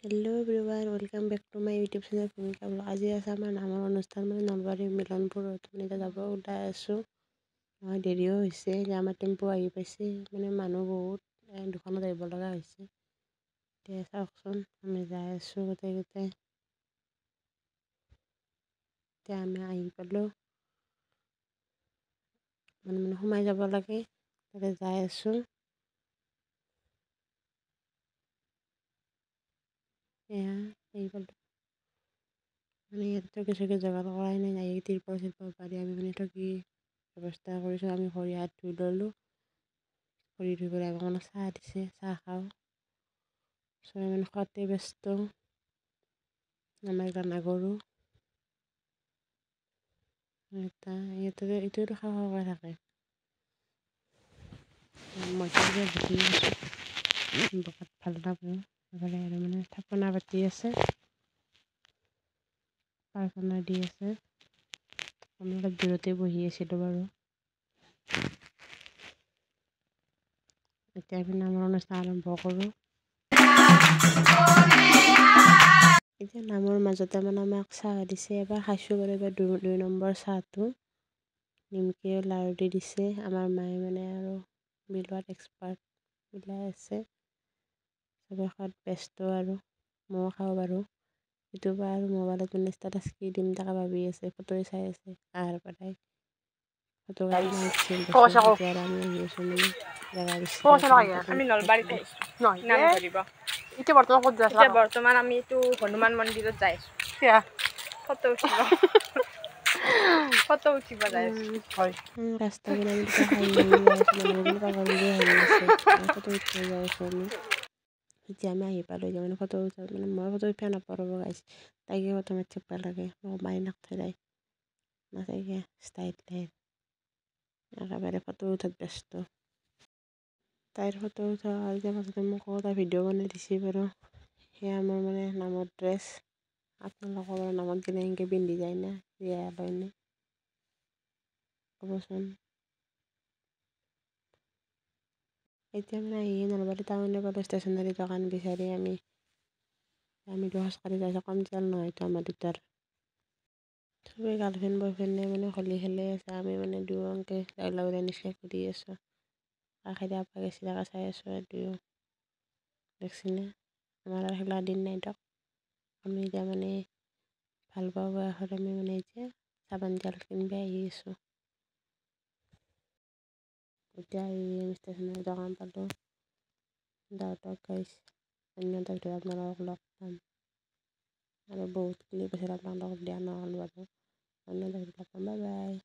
Hello everyone, welcome back to my YouTube channel Bhumika blog. আজি আছে আমাৰ নামৰ অনুষ্ঠান, মানে নলবাৰীৰ মিলনপুৰত। মানে এতিয়া যাব ওলাই আছোঁ, দেৰিও হৈছে যে আমাৰ টেম্পু আহি পাইছে, মানে মানুহ বহুত, দোকানত আহিব লগা হৈছে। এতিয়া চাওকচোন, আমি যাই আছোঁ গোটেইকেইটাই। এতিয়া আমি আহি পালোঁ, মানে মানে সোমাই যাব লাগে, তাতে যাই আছোঁ। এয়া আহি পালোঁ, মানে ইয়াত চকী চকী যোগাৰ কৰাই নাই, আহি তিৰপাল চিৰপাল পাৰি আমি মানে চকী ব্যৱস্থা কৰিছোঁ। আমি ভৰি হাত ধুই ল'লোঁ, ভৰি ধুই পেলাই আমাক মানে চাহ দিছে, চাহ খাওঁ। চবে মানে খোৱাতে ব্যস্ত, আমাৰ এইবিলাক নগৰো এটা ইয়াতে এইটো খাওঁ খাওঁকৈ থাকে। মই বহি আছোঁ, বোকাত ভাল নাপাওঁ। এইফালে আৰু মানে থাপনা পাতি আছে, প্ৰাৰ্থনা দি আছে। আমি অলপ দূৰতে বহি আছিলোঁ বাৰু। এতিয়া আমি নামৰ অনুষ্ঠান আৰম্ভ কৰোঁ। এতিয়া নামৰ মাজতে মানে আমাক চাহ দিছে, এবাৰ খাইছোঁ বাৰু, এবাৰ দুই নম্বৰ চাহটো নিমকি লাড়ু দি দিছে। আমাৰ মায়ে মানে আৰু বিলোৱাত এক্সপাৰ্ট, বিলাই আছে। চবে খোৱাত ব্যস্ত আৰু ময়ো খাওঁ বাৰু। ইটো বা আৰু মোবাইলত মানে ষ্টেটাছ কি দিম তাকে ভাবি আছে, ফটোৱে চাই আছে আহাৰ পৰাই। ফটো এতিয়া আৰু আমি আহি আছোঁ মানে জেগা বিচাৰি। আমি নলবাৰীত আহিছোঁ নাম ধৰিব। এতিয়া বৰ্তমান ক'ত যাই আছা? এতিয়া বৰ্তমান আমি এইটো হনুমান মন্দিৰত যাই আছোঁ। কিয়? ফটো উঠিব, ফটো উঠিব যাই আছোঁ। হয়, ৰাস্তা মানে আমি তেতিয়া হাঁহি হাঁহি যাই আছোঁ, মানুহবোৰ পাগল বুলি হাঁহি আছে। ফটো উঠিব যাই আছোঁ আমি। এতিয়া আমি আহি পালোঁ। এতিয়া মানে ফটো উঠা, মানে মই ফটো উঠিব নাপাৰোঁ গাইছ, তাইকে ফটো মাৰি থাকিব লাগে, মোক মাৰি নাথাকে, তাই নাথাকে ষ্টাইল। তাইৰ একেবাৰে ফটো উঠাত ব্যস্ত। তাইৰ ফটো উঠা আৰু এতিয়া মাজতে মোক তাই ভিডিঅ' বনাই দিছে বাৰু। সেয়া মোৰ মানে নামৰ ড্ৰেছ। আপোনালোকৰ বাৰু নামত গ'লে এনেকৈ পিন্ধি যায় না ৰিহা লয়নে, ক'বচোন। এতিয়া মানে আহি নলবাৰী টাউনে পালোঁ, ষ্টেচনাৰী দোকান বিচাৰি আমি খোজকাঢ়ি যাই আছোঁ, কম তেল নহয়তো আমাৰ দুটাৰ। চবেই গাৰ্লফ্ৰেণ্ড বয়ফ্ৰেণ্ডে মানে হোলী খেলি আছে, আমি মানে দুয়ো এনেকৈ লাউৰা নিচিনা ঘূৰি আছোঁ। কাষেদি আপা গেছি তাকে চাই আছোঁ আৰু দুয়ো। দেখছিনে, আমাৰ আৰু খেলা দিন নাই দিয়ক। আমি এতিয়া মানে ভাল পোৱা বয়সত আমি মানে এতিয়া চাবান তেল কিনিব আহি আছোঁ। এতিয়া আহি আমি ষ্টেচনাৰী দোকান পালোঁ। দাউতক গাইছ, অন্য এটা ভিডিঅ'ত আপোনালোকক লগ পাম। আৰু বহুত ক্লিপ আছিল, আপোনালোকক দিয়া নহ'ল বাৰু। অন্য এটা ভিডিঅ'ত লগ পাম, বাই বাই।